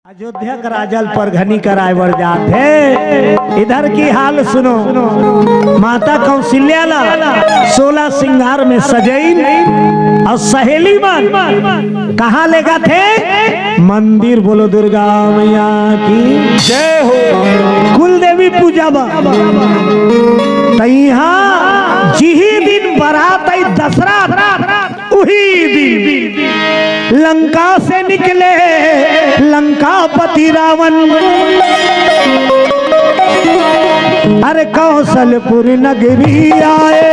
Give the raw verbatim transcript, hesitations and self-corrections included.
अयोध्या के राजा ल परघनी कराए बर जात हे। इधर की हाल सुनो, माता कौशल्या ला सोलह सिंगार में सजइन अउ सहेली मन कहाँ लेगथे? मंदिर। बोलो दुर्गा मैया की जय हो। कुल देवी पूजा बा। त इहाँ जिही दिन बरात आई दशहरा, उही दिन लंका से निकले लंकापति रावण। अरे कौशलपुर नगरी आए